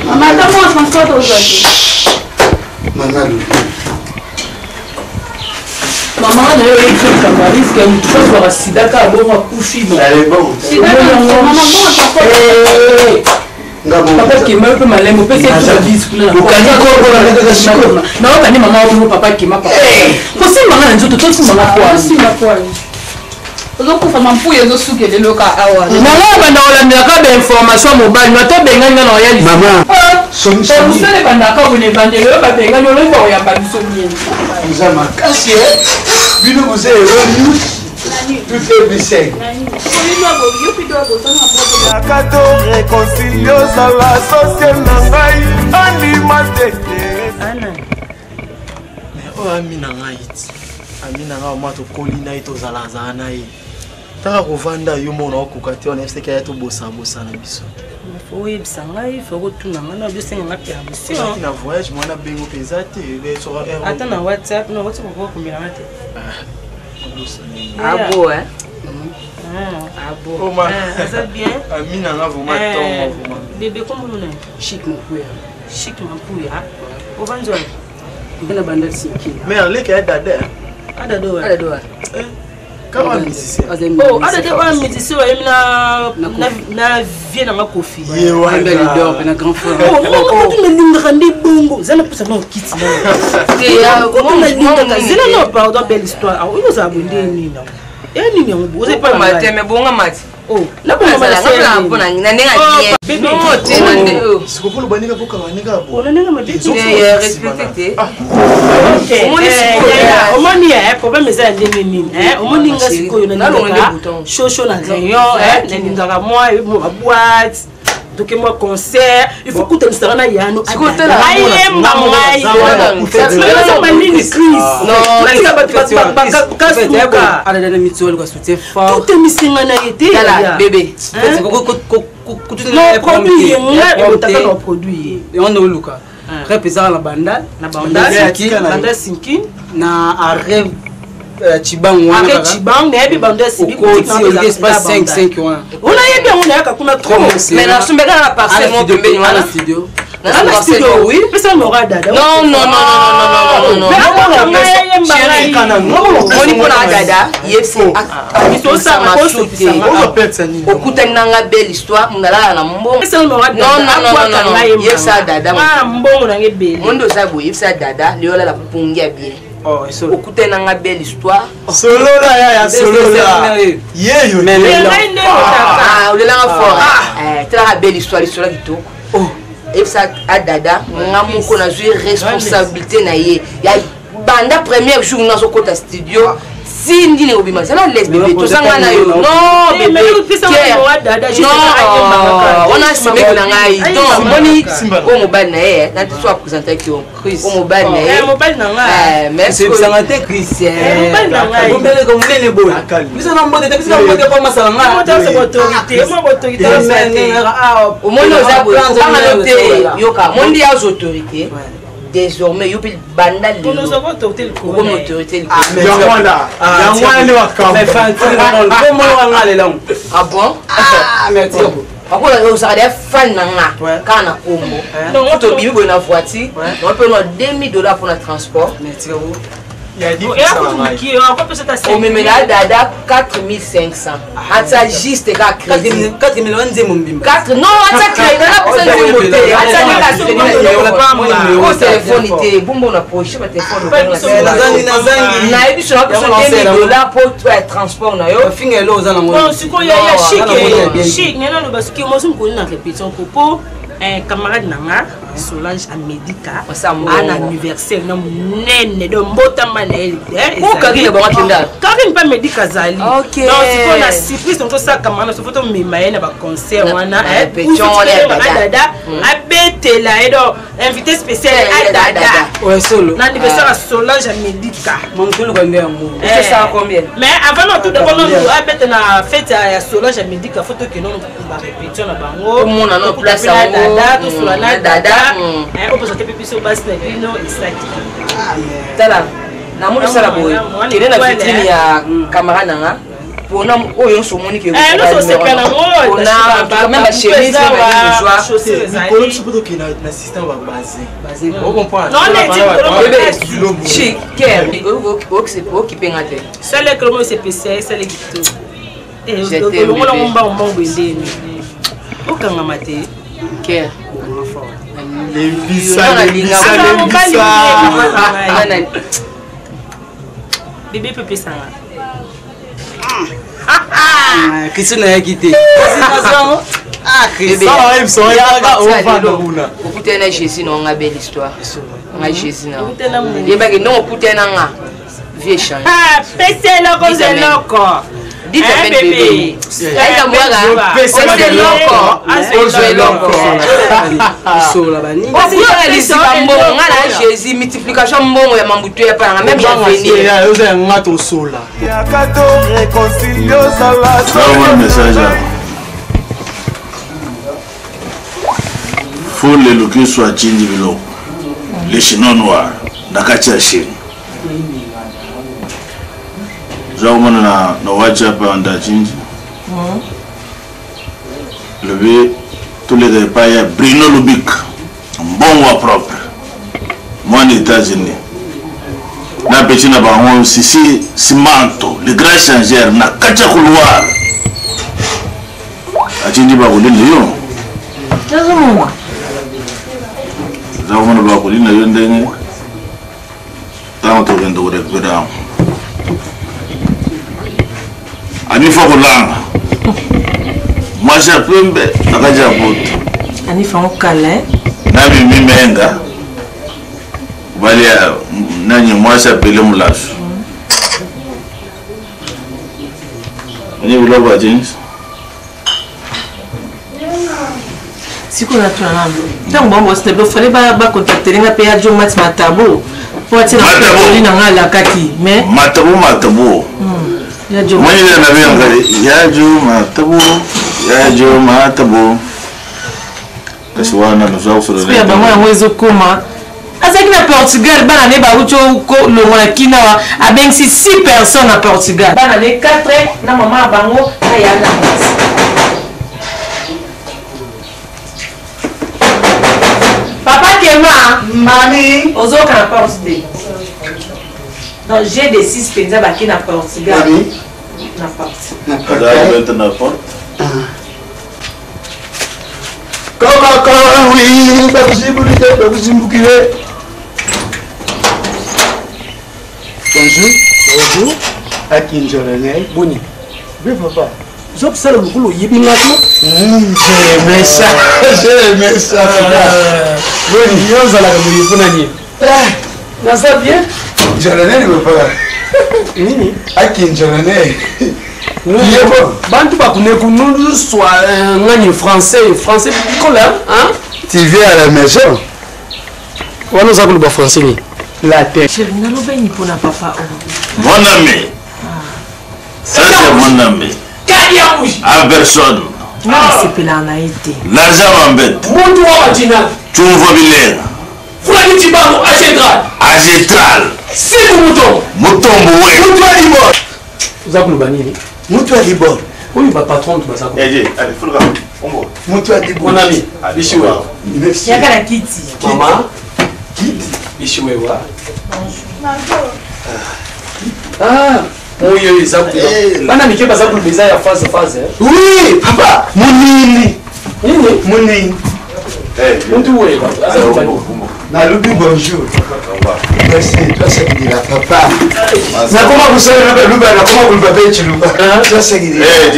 Mama ata mwa transport ozwa te. Mama Lulu. Mama na yo oyebi likambo ya risque motu fo azwaka sida kaka bongo akufi. Papa kema yo mpe malembe opesi naokani mama oyo papa kema papa kosimbanga na nzoto tosimbanga kwa. Ozokufa mampuya ezosukela eloka awa. Nanga banda kolandelaka bainformation ya mobali na tobengani nga na oya. Mosala ebandaka boye na ebandelo oyo babengani oloyi bakoyamba biso bien. Oza makasi bino boza Ero News tout est biseng. Yaka to réconcilie, ozala sosie na ngai andima te. Mais oyo ami na ngai ti ami na ngai mwa tokoli na ye, tozalazala na ye taka kovanda yo moko na okoka te wana eseki aya tobosabosana biso. Fo oyebisa ngai, fo kotuna ngai na osenga ngai permission. Ozalaki na voyage mwana bengo mpenza te. Ata na WhatsApp, na WhatsApp okoka komelanga te. Abo, hein? Abo. Aza bien. Ami na nga vraiment ntongo vraiment. Bébé, kombo na? Chic Mampuya. Chic Mampuya. Ovanzi wapi? Mpe na banda Sinki. Mais aleki ya dada. Adado wa? Adado wa? Kama musicien. Oh, adade oyo musicien oyemi na vie nanga Kofi. Ye wana. Leader mpe na grand frère. Kutu nalingaka nde bongo zala mposa na okiti nalingaka zela no pardon belle histoire oyo ozala boye nde nini e nini yango boye oza epa te me bonga mati. Na ndenge sikopo loba ndenge bokanga ndenge respecte te. Omoni problème eza ya ndenge nini? Omoni nga sikoyo nalingaka shosho na rayon, nalingaka mwa baboite toke mwa concert, il faut kutanisaka na yano ayemba ngai nini crise bato kasuka. Alada na mitio aluka soutien fort. Tutemisinga na ye te. Bébé. No produit ye nga ebotaka na produit ye. Yango nde oluka rep ezaka na banda. Na banda Sinki. Na arrêt Chibangu wana. Arrêt Chibangu nayebi bando ya Sinki. Okoti espace 5 5 wana. Onayebi yango, nayaka kuna trop. Mais nasumbeka na parcelle mo pembeni wana. Studio. Na studio, oui, pesa nora dada. Non, non, non, non, non, non, non. Moni mpona dada yebisi te okutani nanga belle histoire nalala na mbongo. Non, non, non, non, yebisa dada. Mbongo nanga ebele. Mondi oza boye, yebisa dada lelo olala pongi ya bien, okutani nanga belle histoire. Solola yaya, solola yeyo. Olelanga fort, talaka belle histoire, lisolo kitoko. Yebisa adada nga moko nazwi responsabilité na ye ya banda premier jour nazokota studio si ndini obima zala les bébé tozanga na yo. Non bébé, wana semeki na ngai. Donc omoni oyo mobali na ye nati so apresentaki yo oyo mobali na ye. Sebisanga te Christian bombeleka monene boye biso na mbote te, biso na mbote po masala. Omoni oza boye, kobangano te, yoka mondi aza autorité désormais. Yo mpe banda lelo okomi autorité. Yango wana nde makambo. Ah bon, bakola ozalaka deya fan na nga kaka na kombo tobimi boye na voiture na mpe na 2000 $ mpona transport, omemela dada 4500 atia juste kaka crédit. Nzembo. Non, atia crédit, napesa nzembo te, atia kaka crédit o telefone te bombo na poche batelefone nayebi so napesa 2000 $ po ya transport na yo. Finga elo oza nango. Sikoyo ya chic chic ngai naloba soki mosi mokoli na répétition ko po camarade na nga Solange Amedika ana anniversaire na monene, donc mbotama na ye. Karine bango akenda. Karine mpe Amedika azali. Donc sikoyo na surprise donc tosala camarade na so fo tomema ye na baconcert wana adada abetela ye, donc invité spécial adada na anniversaire ya Solange Amedika. Mamutoluka nde yango. Mais avant na tout d'abord nanu abeta na fête ya Solange Amedika, fo tokende barépétition na bango. Omona no place yango. Dada tosola na dada opresente mpe biso basi na bino esaki. Tala, namoni osala boye, kende na vitrine ya camarade na nga. mpona oyo nyonso omoni ke Eh, nyonso osepela nango, mpona même bachemise Mikolo biso mpo tokende na système ya babasin. Okipenga te. Sala ekolo osepesa ye, sala kitoko. Je t'aime, Olongola bébé. mbango mbango endeni okangama te. Ker. Lembisa, lembisa, lembisa. Bebe mpe pesanga. Christine ayaki te. Okutani na Jésus na nga, belle histoire nga Jésus na yebaki ndongo okutani na nga, vie change. Pesa eloko, zwa eloko. Dites amen, bébé. Aïka mwaka, pesa eloko, ozwa eloko. Okutana lisika mbongo nga na Jésus, multiplication mbongo ya mambutu ya pananga même ya venir. Oza ya nga tosola. Yaka to réconcilie ozala. Naomona message awa. Fule lukisu achinji biloko le chinois noir na kati ya Chine. Oza komona na WhatsApp awa nde achinji lobi toleka epai ya Bruno Lubik, mbongo ya propre mwana États-Unis na peti na bango Sisi Simanto, le grand changeur na kati ya couloir atindi bakolina yo. Nazomona. Oza komona bakolina yo ndenge ntango tokende korécupérer yango anifa kolanga mwasi ya pembe na kati ya poto. Anifa okala. Na mimi menga bali ya nani mwasi apele mulasu ni biloko ya jeans. Sikoyo natuna nano, ntango bango basina bilo, fale bacontactele nga mpe ya Jo Mat Matabo po atie na Matabo. na nga alakaki mais Matabo, matabo. Ya Jo. Mwenye nabengaka yajo matabo, yajo matabo, kasi wana naza kosolola. Ya bango yango ezokoma azalaki na Portugal, bana ne bauti kolongwa na kinawa, abengisi 6 personnes na Portugal, bana ne 4 na mama ya bango na ya na mwasi. Papa Kema, mami. Ozoka na porte te. Donc g de 6 mpenza bake na Portugal. Mami. Na porte. Aza kobeta na porte. Kaka oui, bakuzimbukile, bakuzimbukile. Bonjour. Bonjour. Akinjolonel. Boni. Oui, papa. Ozokosala lokolo oyebi nga to. J'aimais ça. J'aimais ça. Boni, yo ozalaka boye mpona nini? Naza bien. Jolonel, papa. Nini? Akinjolonel. Bantu bakune kunuluswa ngani français français kola hein. Tu viens à la maison. Wana oza koloba français nini? La tête. Chéri, nalobeni mpona papa oyo. Mon ami, ça c'est mon ami à personne. Nga nasepelaka na ye te. L'argent m'embête. Muntu wa majina. Tumvo bilenga. Fulani Cibango agentral. Agentral. Siku Mutombo. Mutombo we. Mutu ya libor. Oza koloba nini? Mutu ya libor. Oyo bapatron to baza. Mutu ya libor. Mon ami, bishiwewa. Merci. Yaka na kiti. Mama. Bishiwewa. Ah, oyo eza kuna. Bana mike baza koloba eza ya phase phase. Oui, papa. Munini. Nini? Munini. Muntu weba. Aza koloba nini? Nalobi bonjour. Merci, toi c'est qui la papa. Nakoma kusala na baluba, nakoma kuluba pe chiluba. Toi c'est qui.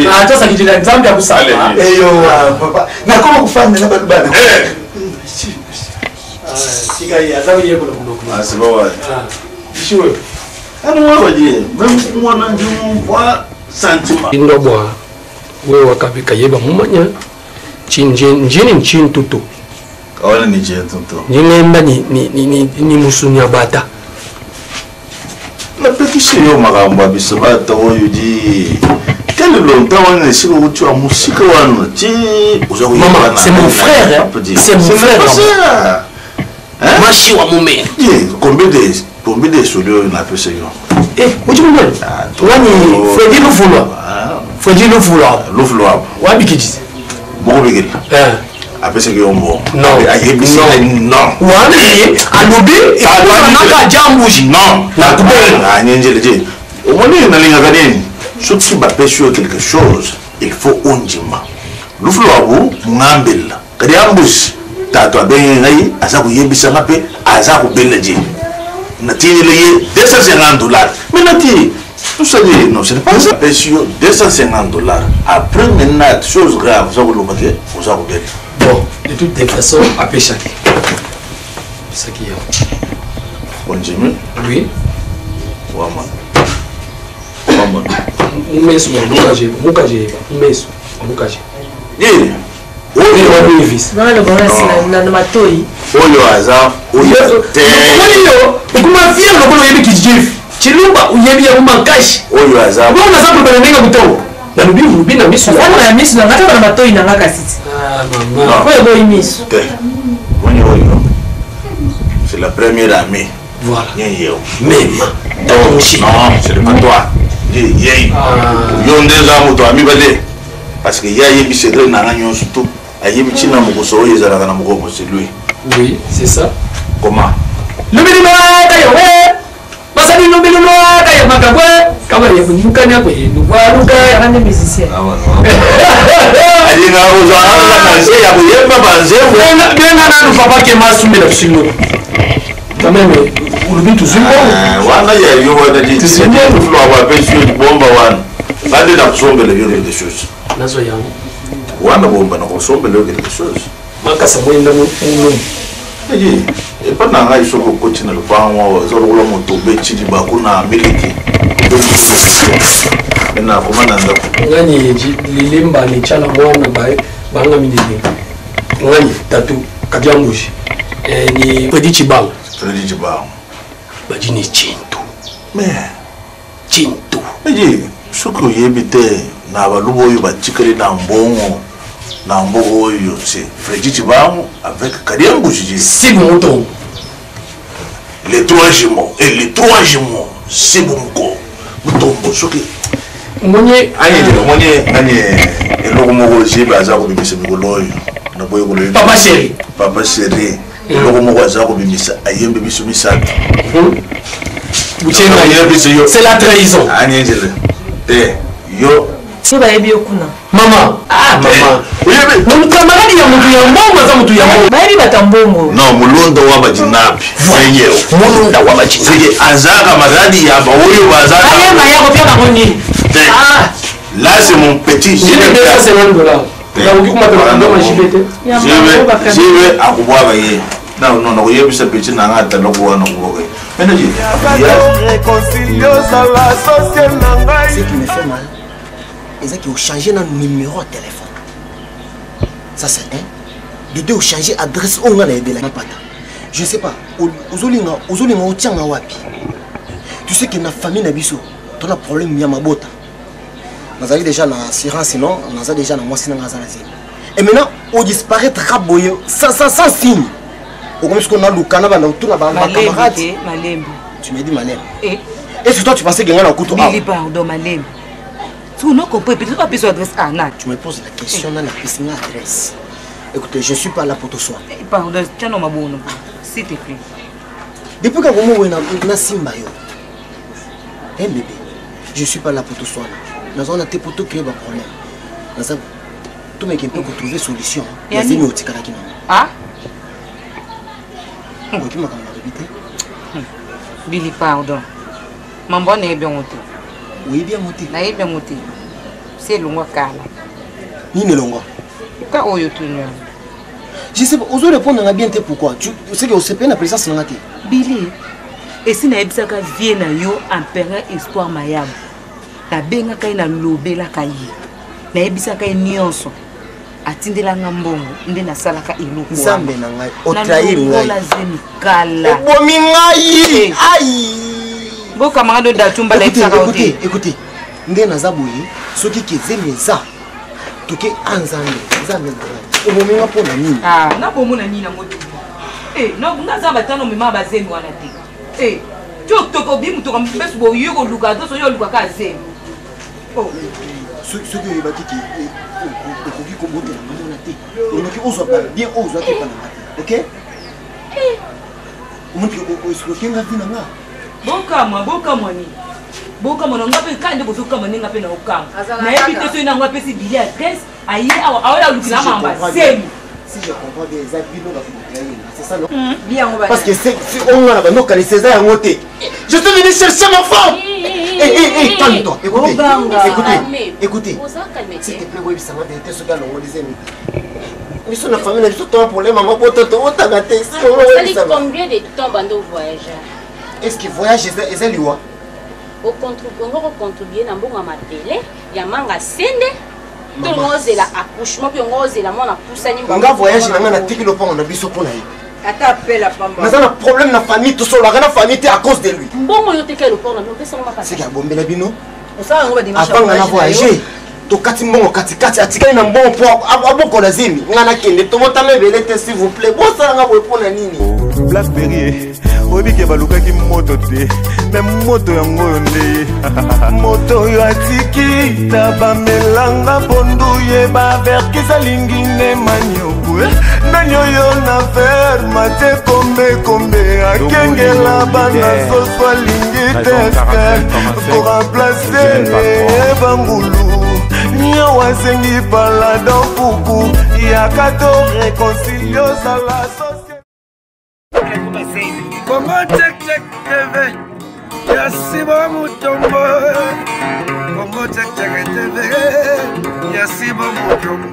Ah, toi ça qui dit Nzambe akusala. Eyo papa. Nakoma kufanda na baluba. Tika ye aza koyekola monoko. Ah, c'est bon, ouais. Bishiwewa. Ano waje, même mwana njumwa sentiment. Indwa bwa wewe wakabi kayeba mumanya chinje njini nchintu to. Kawana ni chintu to. Njingemba ni musunya bata. Napekisi yo makambo ya biso bata oyo di quel longtemps wana esika okuti wa mosika wana ti oza Maman, koyebana. c'est mon frère, hein. C'est mon frère, pas maman. ça. Hein? Mashi wa mume. Yeah, combien de soli oyo napesa yo? Eh, uchi mumwe? Wani Freddy Lufulwa. Fredi lufu lwabo. Lufu lwabo. Wabikidisi. Bokobikela. Apesaki yo mbongo. Non. Ayebisi ngai non. Wana ye alobi naka jambuji. Non. Nakubonga. Anyenjele te. Omoni nalingaka nini? Soki bapesi yo quelque chose, il faut ondima. Lufu lwabo ngambela. Kadi ambusi tatu abengi ngai aza koyebisa nga mpe aza kobela je. Natindeli ye 250 dollars. Mais nati tout ça dit non, ce n'est pas ça. Apesi yo 250 dollars. Après maintenant, chose grave, oza koloba te, oza kobela. Bon, de toutes les façons, apesaki. Apesaki yo. Ondimi? Oui. Wama. Wama. Mumeso, mukaje, mukaje, mumeso, mukaje. Nini? Na matoi oyo aza oyo te oyo okoma fier lokola oyebi kijif chilumba oyebi yango makasi oyo aza bongo naza koloba na ndenge motongo nalobi olobi na miso na miso na nga na matoi na nga kasi ti oyo eboyi miso te moni oyo c'est la première amie. Voilà. Même. Non, ce n'est pas toi. Ye. Yo nde eza moto amibale. Parce que ye ayebi secret na nga nyonso tout. Ayebi ntina mokoso oyo ezalaka na mokongo c'est lui. Oui, c'est ça. Comment? Lobili maka yo we. Basali lobili maka ya makabwe. Kama ya mukanya kwe nduwaluka. Ande musicien. Alinga kozala na nse ya koyemba banzembo. Benga nanu papa ke masumela bisingo. Quand même, olobi tozwi mbongo. Wana ya yo wana dilwa bapesi yo libomba wana bande na kosombela yo quelque chose. Nazwa yango. Wana bomba na kosombela yo quelque chose. Makasa moyenda monomi. Eji epa na ngai soki okoti na lopango awa oza lokola moto obeti libaku na miliki me nakoma na ndako. Ngani lilemba ni tshala mwana banga minene. Ngani tatu kadiambuji. Ni Fredi Chibango. Fredi Chibango. Badi ni chintu. Mais chintu. Eji soki oyebi te na baluba oyo batikali na mbongo na mboka oyo c'est Fredi Chibango avec Kadiambuji. Sibu Mutombo. Les trois jumeaux et les trois jumeaux Sibu Muko Mutombo soki omoni omoni nani eloko moko jibe aza kobimisa mikolo oyo naboyi koloba papa chéri papa chéri eloko moko aza kobimisa ayembi biso misato c'est la trahison anyengele te yo so bayebi yo kuna mama ah mama oyebi camarade ya motu ya mbongo aza motu ya mbongo bayebi bato ya mbongo non mulunda wa bajinabi yenyewe mulunda wa bajinabi seke aza camarade ya baoyo baza ayeba ya kopia bango nini te là c'est mon petit j'ai 250 dollars nakoki komatela kando majibe te jibe akobwaka ye non non nakoyebisa petit na nga ataloko wana kobwaka ye Ce qui me fait mal, c'est qu'il a changé notre numéro de téléphone. Ça c'est un. De deux, changer adresse on a la pata. Je sais pas. Ozolinga, ozolinga otianga wapi. Tu sais que na famille na biso, ton a problème ya mabota. Nazali déjà na assurance non, nazali déjà na mwasi na ngazala zemi. Et maintenant, on disparaîtra boye sans sans sans signe. Okomi sikoyo naluka na banda kotuna bacamarade. Malembe. Tu me dis malembe. Eh. Et sur toi tu pensais que nga na kutu awa. Billy pardon malembe. Tu n'as compris peut-être pas besoin adresse ah na. Tu me poses la question na napesi nga adresse. Écoutez, je suis pas là pour te soigner. Eh, pardon, tiens non mabono. S'il te plaît. Depuis que komo na na simba yo. Eh bébé, je suis pas là pour te soigner. Naza na te pour te créer ba problème. Naza tomeke mpe kotrouver solution ya zemi otikalaki nango. Ah? Oyebi makambo nalobi te. Billy pardon. Mambo nayebi yango te. Oyebi yango te? Nayebi yango te. Se elongwa kala. Nini elongwa? Ka oyo tuni yango. Je sais pas, ozo répondre nga bien te pourquoi? Tu sais que osepeli na présence na nga te. Billy, esi nayebisaka vie na yo empereur espoir mayabu. Nabengaka ye nalobelaka ye. Nayebisaka ye nyonso. Atindelanga mbongo nde nasalaka eloko. Nzambe na ngai, otrahir ngai. Nalongola zemi kala. Obomi ngai. Ai. Bo camarade Datumba la Écoutez, yebisaka yo te. écoutez, écoutez. Nde naza boye, soki ke zemi eza, toke a Nzambe, Nzambe na ngai. Obomi nga mpo na nini? Ah, nabomona nini yango te. Eh, naza batano mema bazemi wana te. Eh, ti otoka obi motoka mbesu boye koluka adresse oyo olukaka azemi. Oh. Soki oyebaki ke okoki kobotela nga mwana te, olingaki ozwa babien oyo ozwaki epa na nga te, ok? Omoni oescroke nga vie na nga. Bokamwa, bokamwa nini? Bokamwa na nga mpe kaka nde bozokamwa nde nga mpe naokamwa. Nayebi te soki nango apesi bili adresse aye awa aoya alukila mamba zemi. Si je comprends bien, eza bino bato bokela ye, c'est ça non? Parce que c'est onga na bando kanisa eza yango te. Je suis venu chercher mon femme. Eh eh eh, calme-toi. Écoutez, écoutez, écoutez. S'il te plaît, oyebisa nga vérité soki alongoli zemi. Biso na famille na biso toa problème mama bota tobotaka te. Osali combien de temps bando voyage? Est-ce que voyage eza liwa? Ongo kocontribue na mbongo ya mabele ya manga sende to ongo ozela accouchement mpe ongo ozela mwana apusani. Nga voyage na nga natiki lopango na biso mpo na ye. Ata apela pamba. Naza na problème na famille, tosololaka na famille te à cause de lui. Mbongo yo teka lopango na bino, opesango makasi. Seke abombela bino. Osala yango badimanche. Avant nga na voyage, tokati mbongo katikati, atikali na mbongo mpo abokola zemi. Nga nakende, tobotama ebele te, s'il vous plaît. Bosala nga boye mpo na nini? Blackberry, oyebi ke balukaki moto te, me moto yango oyo nde ye. Moto oyo atiki tabamelanga pondu ye baverkis alingi nde manioku nani oyo na ferma te kombekombe akengela bana soso alingi teste koremplace bangulu nio asengi paladon puku yaka to réconcilie ozala. Congo Check Check TV ya Sibo Mutombo. Congo Check Check TV ya Sibo Mutombo.